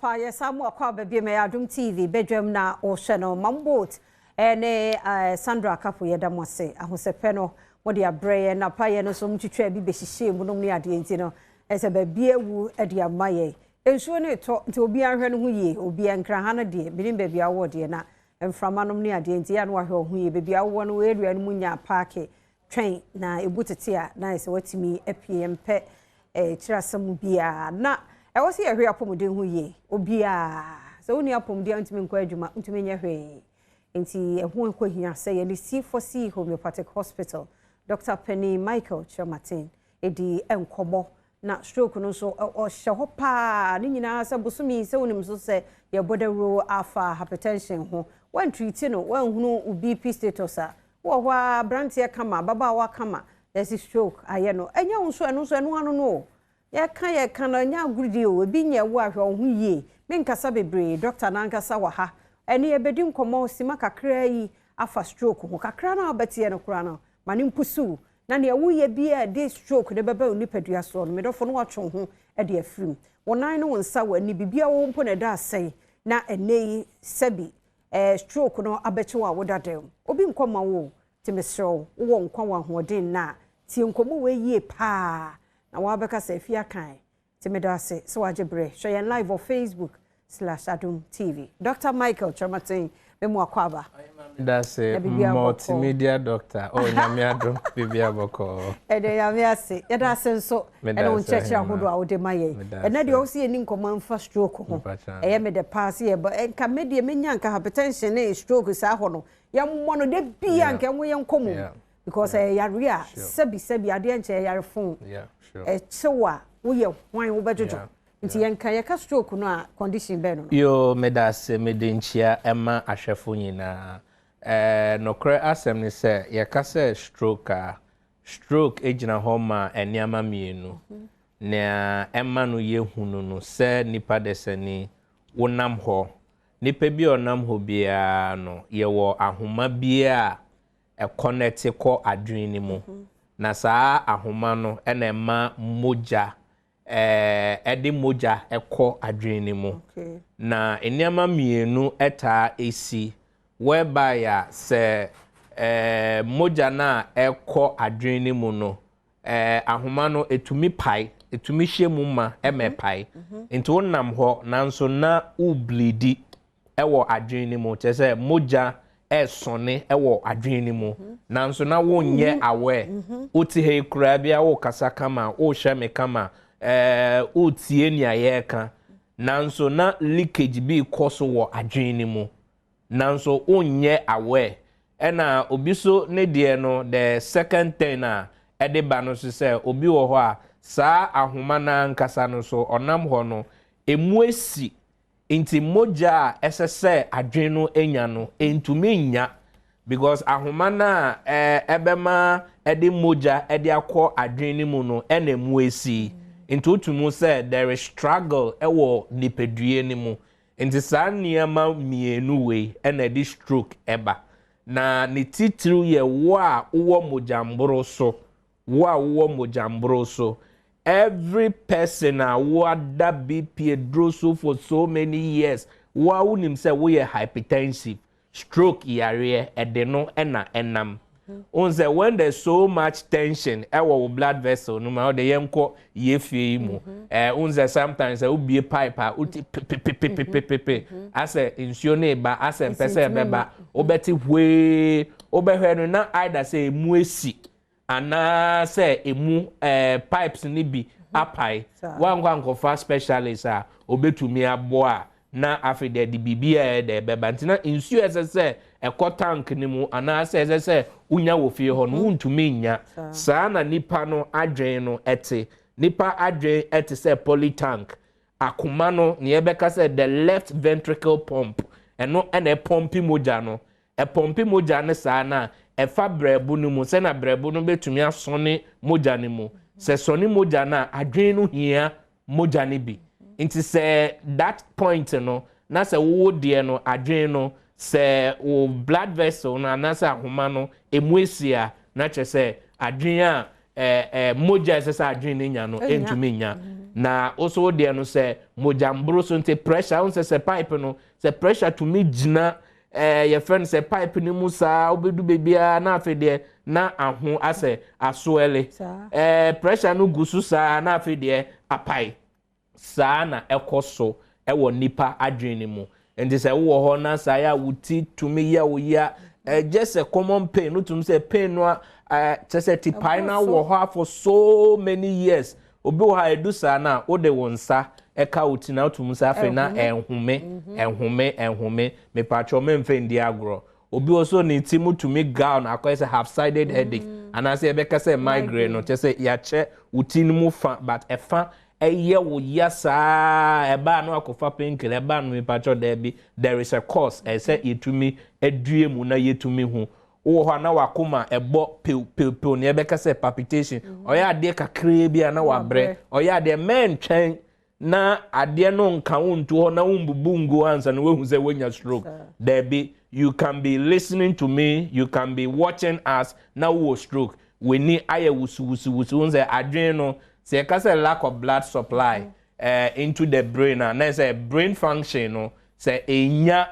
Anɔpa yɛsan mu akɔ aba bio. Mɛyɛ Adom TV badwam na wɔhwɛ no. Mamboat ɛne Sandra Kapo, yɛda mo ase. Ahosɛpɛ no mode abrɛ yɛ na payɛ no nso motwitwa bi bɛhyehyɛ mu nom ne adeɛ, nti no ɛsɛ baabi awu de ama yɛ. Nsuo no etɔ nti obiara hwɛ no ho yie. Obiara Nkran no deɛ, binim baabi awɔ deɛ na mframa nom ne adeɛ, nti yɛ no wahwɛ wo ho yie. Baabi awɔ no, area no mu nya park twɛn na ebu tete a na ɛsɛ watumi apue mpɛ kyerɛ asɛm biara na ɛwɔ sɛ yɛhwɛ apɔmuden ho yie. Obiara sɛ wonni apɔmuden a, ntumi nkɔ adwuma, ntumi nyɛ hwee, nti ɛho nkɔ hia sɛ yɛde C4C Homeopathic Hospital Dr. Penny Michael Kyerematen ɛdi nkɔmmɔ na stroke no nso ɔhyɛ hɔ paa. Ne nyinaa sɛ bosomi sɛ wonim so sɛ yɛbɔ dawuro afa hypertension ho. Wantreat no, wanhunu wo BP status a wɔ hɔ a, aberanteɛ kama, ababaawa kama, yɛsi stroke ayɛ no. Ɛnyɛ wo nso, ɛno nso ɛno ano no o. Yɛka no, ɛnyɛ agorodi o. Ebi nyɛ wo ahwɛ wo ho yie. Menkasa bebree, doctor nankasa wɔ ha. Ɛne yɛbɛdi nkɔmmɔ sima kakra yi afa stroke ho. Kakra no a wobɛteɛ no koraa no, ma ne mpusu na nea woyɛ bi a ɛde stroke ne bɛba wo nipadua soɔ no, medɔfo no, watwe wo ho de afirim. Wo nan ne wo nsa, w'ani, biribiara wɔ mpo na ɛda asɛe na ɛnɛ yi sɛbi stroke no abɛkye wo a woda dɛm. Obi nkɔma wo, nti mesrɛ wo, wowɔ nkwa wɔ ahoɔden na tie nkɔmmɔ wɔ yie paa na wabɛka sɛ afi akan. Nti meda ase sɛ wagye berɛ hwɛ yɛn live wɔ Facebook/Adom TV. Dr Michael Kyerematen, memu akɔ aba. That's a multimedia doctor. Oh, Nyame adom, biribiara bɔkɔɔ. Ɛde Nyame ase. Yɛda ase nso ɛne wo nkyerɛkyerɛ ahodoɔ a wode ma yɛn. Ɛnɛ deɛ, wo sɛ yɛni nkɔmmɔ mfa stroke ho. Ɛyɛ me dɛ paa sɛ yɛba. Nka me deɛ, menya nka hypertension ne stroke saa hɔ no, yɛmmɔ no de bia nka ɛho yɛn nkɔmmɔ, because ɛyɛ yare a sɛbi sɛbi adeɛ nkyɛn yare fon ɛkyew a woyɛ hwan wobɛdwodwo. Nti yɛnka yɛka stroke no a, condition bɛn no? Yo, meda ase. Mede nkyia ɛma ahwɛfo nyinaa. Nokorɛ asɛm ne sɛ, yɛka sɛ stroke a, stroke gyina hɔ ma nneɛma mmienu. Nea ɛma no yɛ hunu no sɛ nipa desani wonam hɔ, nipa bi a ɔnam hɔ biara no, yɛwɔ ahoma bi a ɛconnect kɔ adwene no mu, na saa ahoma no ɛna ɛma mogya ɛde mogya ɛkɔ adwene no mu. Na nneɛma mmienu ɛtaa esi whereby a sɛ mogya no a ɛkɔ adwene no mu no, ahoma no etumi pae, etumi hyɛ mu ma ɛmɛ pae. Nti wonam hɔ nanso na wobleed ɛwɔ adwene no mu, kyerɛ sɛ mogya ɛsɔne ɛwɔ adwene no mu, nanso na wonyɛ aware. Wote ha yi koraa bi a, wokasa kama, wohwɛ me kama, wotie nea yɛreka, nanso na leakage bi kɔ so wɔ adwene no mu, nanso wonyɛ aware. Ɛna obi so ne deɛ no, the second thing a ɛde ba no so sɛ obi wɔ hɔ a, saa ahoma no ankasa no so ɔnam hɔ no, emu esi, nti mogya a ɛsɛ sɛ adwene no anya no ntumi nya, because ahoma no a ɛbɛma ɛde mogya ɛde akɔ adwene no mu no ɛna emu esi. Nti wotu sɛ there is struggle ɛwɔ nipadua no mu. Nti saa nneɛma mmienu wei ɛna ɛde stroke ɛba. Na ne titiriw yɛ wo a wowɔ mogyamboro so, wo a wowɔ mogyamboro so. Every person a wada BP aduro so for so many years, wo a wonim sɛ woyɛ hypertensive, stroke yareɛ ɛde no ɛna ɛnam. Ohun sɛ when there's so much tension ɛwɔ wo blood vessel no mu a, ɔde yɛn kɔ yie fie yi mu, ohun sɛ sometimes sɛ wobie pipe a, wote pepepepepepe asɛ nsuo no eba, asɛ mpɛ sɛ ɛbɛba, wobɛte hwee. Wobɛhwɛ no na either sɛ emu esi anaasɛ emu pipes ni bi apae. Wankɔ ankɔfa specialist a obetumi aboa a, na afei deɛ de biribi a ɛyɛ ɛbɛba. Nti na nsuo ɛsɛ sɛ ɛkɔ tank ne mu anaasɛ ɛsɛ sɛ wonya wɔ fie hɔ no, wontumi nya. Saa na nipa no adwene no ɛte. Nipa adwene ɛte sɛ polytank. Akoma no, nea ɛbɛka sɛ the left ventricle pump, ɛno ɛna ɛpump mogya no. Ɛpump mogya no saa na ɛfa brɛbo no mu sɛna brɛbo no bɛtumi asɔne mogya no mu. Sɛ sɔne mogya no a, adwene no hia mogya no bi. Nti sɛ that point no na sɛ wowɔ deɛ no, adwene no, sɛ wo blood vessel no anaasɛ ahoma no emu esi a, na kyerɛ sɛ adwene a ɛɛ ɛɛ mogya ɛsɛ sɛ adwene no nya no ntumi nya. Na wo so deɛ no sɛ mogya mboro so, nti pressure wo sɛ pipe no, sɛ pressure tumi gyina yɛfrɛ no sɛ pipe no mu saa, wobɛdu baabiara na afei deɛ na aho asɛ asoɛle pressure no gu so saa, na afei deɛ apae. Saa na ɛkɔ so ɛwɔ nipa adwene mu. Nti sɛ wowɔ hɔ na saa yɛ a, wo ti tumi yɛ wo ya, ɛgye sɛ common pain no tumi sɛ pain no a kyɛ sɛ tipae na wɔ hɔ for so many years. Obi wɔ ha, edu saa na wode wo nsa ɛka wo ti na wotumi sɛ afei na ɛnhome, ɛnhome, ɛnhome. Mipatwɛ, mɛmfɛ ndi agorɔ. Obi wɔ so ne ti mu tumi gown akɔyɛ sɛ half sided headache anaasɛ yɛbɛka sɛ migraine no, kyɛ sɛ yɛakyɛ wo ti no mu fa, but ɛfa ɛyɛ wo ya saa. Ɛbaa no akɔfa painkiller, ɛbaa no, mipatwɛ, daabi, there is a cause ɛsɛ yɛtumi adue mu na yɛtumi hu. Wowɔ hɔ a na wakoma ɛbɔ pew pew pew, nea ɛbɛka sɛ palpitation. Ɔyɛ adeɛ kakraa bi a na wabrɛ. Ɔyɛ adeɛ, mɛntwɛn na adeɛ no nka wo nto hɔ na wombubu ngu ansa na woahu sɛ woanya stroke. Daabi, you can be listening to me, you can be watching us na wowɔ stroke. W'ani ayɛ wusuwusuwusu. Wo sɛ adwene no, sɛ yɛka sɛ lack of blood supply into the brain a, na sɛ brain function no sɛ ɛnya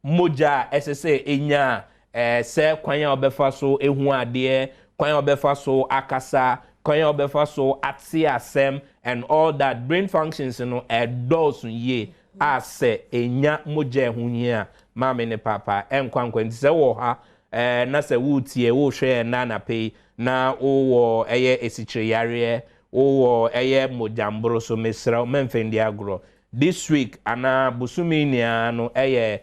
mogya a ɛsɛ sɛ ɛnya a, sɛ kwan a wɔbɛfa so ehu adeɛ, kwan a wɔbɛfa so akasa, kwan a wɔbɛfa so ate asɛm and all that, brain functions no ɛdɔɔso yie a, sɛ ɛnya mogya ɛho hia a, maame ne papa, ɛnkwa nkwa. Nti sɛ wɔ ha na sɛ woretie, worehwɛ yɛn na anapa yi na wowɔ ɛyɛ esikyire yareɛ, wowɔ ɛyɛ mogyamboro so, mesrɛ wo, mɛmfɛ ndi agorɔ. This week anaa bosome nyinaa no ɛyɛ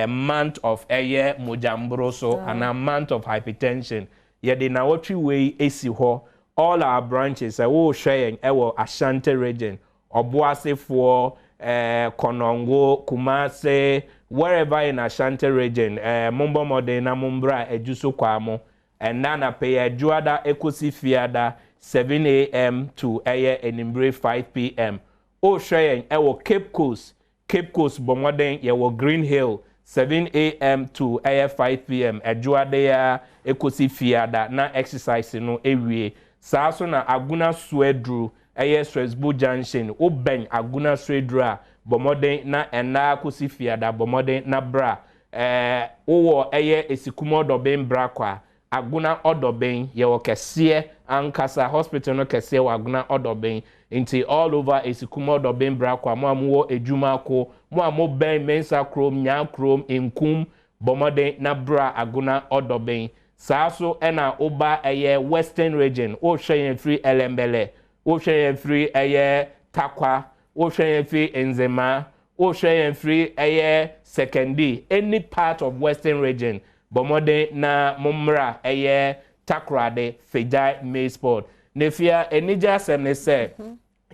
month of ɛyɛ mogyamboro so anaa month of hypertension. Yɛde nawɔtwe wei esi hɔ. All our branches, sɛ wohwɛ yɛn ɛwɔ Ashanti Region, Ɔboasefoɔ, Kɔnɔngo, Kumase, wherever in Ashanti Region, mombɔ mmɔden na mombra Adwu so Kwamo. Ɛnna anapɛ yɛ Adwoada ekosi Fiada, 7 a.m. to ɛyɛ enimbere 5 p.m. Wohwɛ yɛn ɛwɔ Cape Coast, Cape Coast, bɔ mmɔden, yɛwɔ Green Hill, 7 a.m. to ɛyɛ 5 p.m., Adwoada ya ekosi Fiada na exercise no ewie. Saa so na Agona Suaduru, ɛyɛ Swesbo Junction. Wobɛn Agona Suaduru a, bɔ mmɔden na ɛnna akɔsi Fiada, bɔ mmɔden na bra. Wowɔ ɛyɛ Esikum Ɔdɔbɛn, bra kɔ a Agona Ɔdɔbɛn, yɛwɔ kɛseɛ ankasa, hospital no kɛseɛ wɔ Agona Ɔdɔbɛn. Nti all over Esikum Ɔdɔbɛn, bra kɔ a mo a mowɔ edwuma ko, mo a mobɛn Mensa kurom, Nyaa kurom, Nkum, bɔ mmɔden na bra Agona Ɔdɔbɛn. Saa so ɛna woba ɛyɛ Western Region, wohwɛ yɛn firi Ɛlɛmbɛlɛ, wohwɛ yɛn firi ɛyɛ Takwa, wohwɛ yɛn firi Nzema, wohwɛ yɛn firi ɛyɛ Sekondi, any part of Western Region, bɔ mmɔden na mommra ɛyɛ Takoradi Fegyae Maysport. Na efia anigye asɛm ne sɛ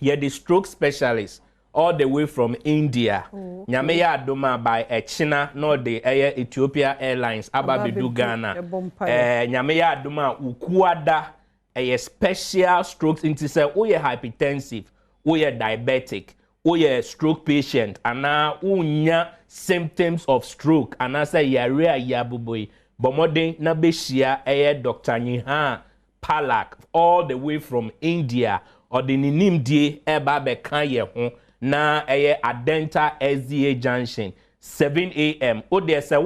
yɛde stroke specialist all the way from India. Nyame yɛ adom a, by ɛkyina na ɔde ɛyɛ Ethiopia Airlines aba abɛdu Ghana. Nyame yɛ adom a, Wukuada ɛyɛ special stroke. Nti sɛ woyɛ hypertensive, woyɛ diabetic, woyɛ stroke patient anaa wonya symptoms of stroke anaasɛ yare a yɛabobɔ yi, bɔ mmɔden na bɛhyia ɛyɛ Dr. Nyiha Palak all the way from India. Ɔde ne nimdie ɛba abɛka yɛ ho na ɛyɛ Adenta SDA Junction, 7 a.m. O deɛ, sɛ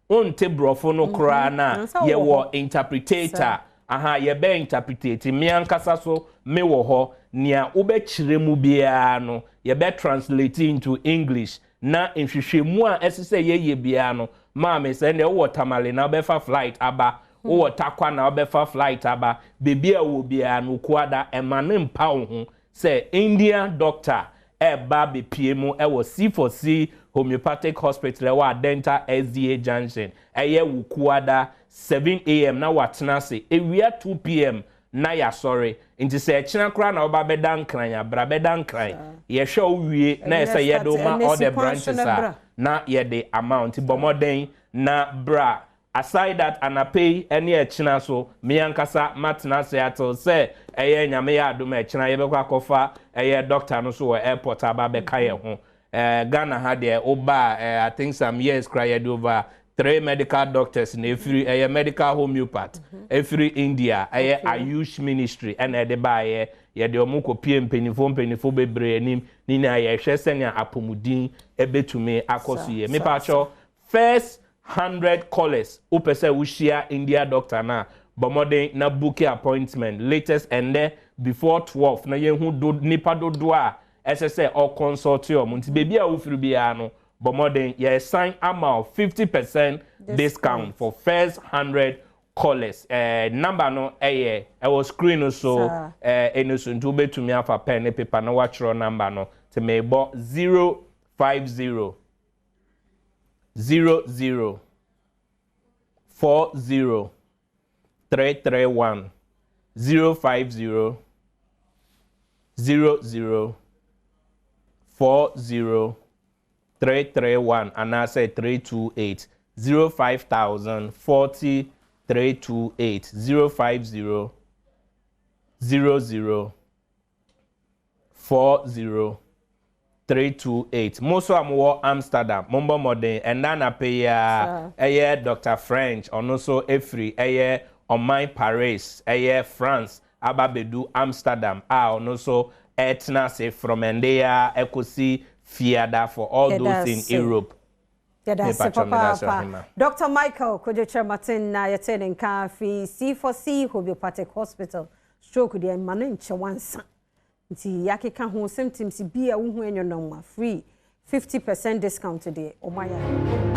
wonte borɔfo no koraa na yɛwɔ interpreter aha, yɛbɛ interpretate. Me ankasa so me wɔ hɔ. Nea wobɛkyerɛ mu biara no, yɛbɛ translate into English na nhwehwɛmu a ɛsɛ sɛ yɛyɛ biara no. Maame, sɛ nea wowɔ Tamale na wobɛfa flight aba, wowɔ Takwa na wobɛfa flight aba, beebi a wɔ biara no, Kuada, ɛma ne mpa wo ho sɛ Indian doctor ɛɛba bepie mu ɛwɔ C4C Homeopathic Hospital ɛwɔ Adenta SDA Junction. Ɛyɛ Wukuada, 7 a.m. na watena ase, ewia 2 p.m. na yasɔre. Nti sɛ ɛkyena koraa na ɔba bɛda Nkran abra bɛda Nkran, yɛhwɛ wo wie na ɛsɛ yɛde wo ma all the branches a na yɛde ama wo. Nti bɔ mmɔden na bra. Aside that, anapa yi ne ɛkyena so, me ankasa matena ase atel sɛ ɛyɛ Nyame yɛ adom a, ɛkyena yɛbɛkɔ akɔfa ɛyɛ doctor no so wɔ airport aba bɛka yɛn ho. Ghana ha deɛ, woba I think some years kora, yɛde over three medical doctors na efiri ɛyɛ medical homeopath efiri India, ɛyɛ Ayush Ministry ɛna ɛde baayɛ. Yɛde wɔn kɔpie mpanimfoɔ mpanimfoɔ bebree anim ne nyinaa, yɛhwɛ sɛnea apɔmuden ɛbɛtumi akɔ so yie. Mepakyɛw, first 100 callers, wopɛ sɛ wohyia India doctor no a, bɔ mmɔden na book appointment latest ɛndɛ before 12 na yɛhu do nipa dodoɔ a ɛsɛ sɛ ɔconsult wɔn. Nti beebi a wofiri biara no, bɔ mmɔden, yɛsan ama wo 50% discount for first 100 callers. Number no ɛyɛ ɛwɔ screen no so ɛno so, nti wobɛtumi afa pen ne paper na watwerɛ number no. Nti meebɔ 050 00 40 331, 050 00 40 331 anaasɛ 328, 05000 40 328, 050 00 40 328. Mo nso a mowɔ Amsterdam, mombɔ mmɔden ɛnda anapɛ yi a ɛyɛ Dr French, ɔno nso efiri ɛyɛ ɔman Paris, ɛyɛ France, aba abɛdu Amsterdam a ɔno nso ɛtena ase from ɛnde a ɛkɔsi Fiada for all those in Europe. Yɛda ase papaapa, Dr Michael Kojo Kyerematen, na yɛte ne nka fi C4C Homeopathic Hospital. Stroke deɛ, mma no nkyɛ wansa, nti yɛakeka ho symptoms bi a wohu enyo no ma free 50% discount deɛ ɔmo ayɛ.